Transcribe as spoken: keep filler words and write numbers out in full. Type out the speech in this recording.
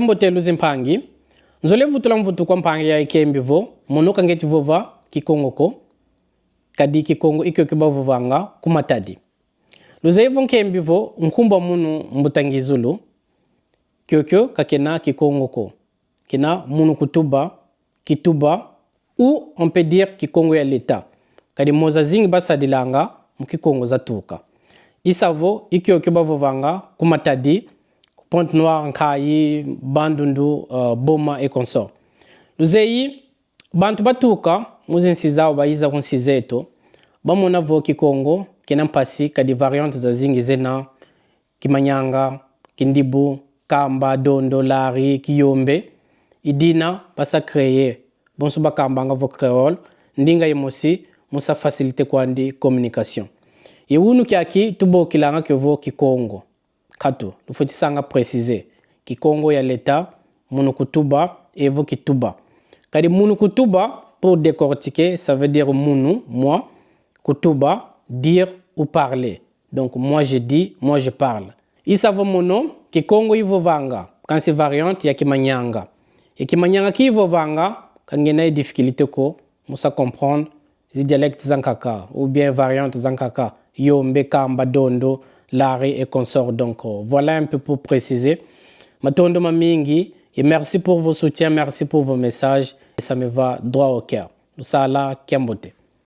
Mbote luzimpangi. Nzolele vutula mvutu kwa mpangi ya ikembi vo, mono ka ngeti vova Kikongo ko, kadi Kikongo i kiokio bavovanga ku Matadi. Luzeyi vo nkembi vo nkumbu a munu Mbuta Ngizulu, kiokio ka kena Kikongo ko. Kena munu kutuba, kituba, ou on peut dire Kikongo ya leta. Kadi mo zazingi basadilanga mu Kikongo zatuka. I sa vo i kiokio bavovanga ku Matadi, ku Pointe-Noire, Nkayi, Bandundu, euh, Boma et consorts. Luzeyi, bantu batuka mu zinsi zawu bayiza ku nsi zeto, bamona vo Kikongo kena mpasi, kadi variantes zazingi zena: Kimanyanga, Kindibu, Kamba, Dondo, Lari, Kiyombe. I dina ba sa créer, bonso bakambanga vo créole, ndinga yimosi mu sa faciliter kwandi communication. Ye wunu kiaki tubokilanga kio vo Kikongo. Nkatu, lufweti sanga préciser. Kikongo ya leta, munu kutuba, evo kituba. Kadi munu kutuba, pour décortiquer, ça veut dire munu, moi, kutuba, dire ou parler. Donc, moi je dis, moi je parle. I sa vo mono, Kikongo ivovanga, kansi variante ya Kimanyanga. Ye Kimanyanga ki ivovanga, ka ngena ye difficulté ko mu sa comprendre zi dialectes zankaka, ou bien variantes zankaka, Yombe, Kamba, Dondo, Lari et consorts. Donc, euh, voilà un peu pour préciser. Matondo mamingi, et merci pour vos soutiens, merci pour vos messages. Et ça me va droit au cœur. Lusala kiambote.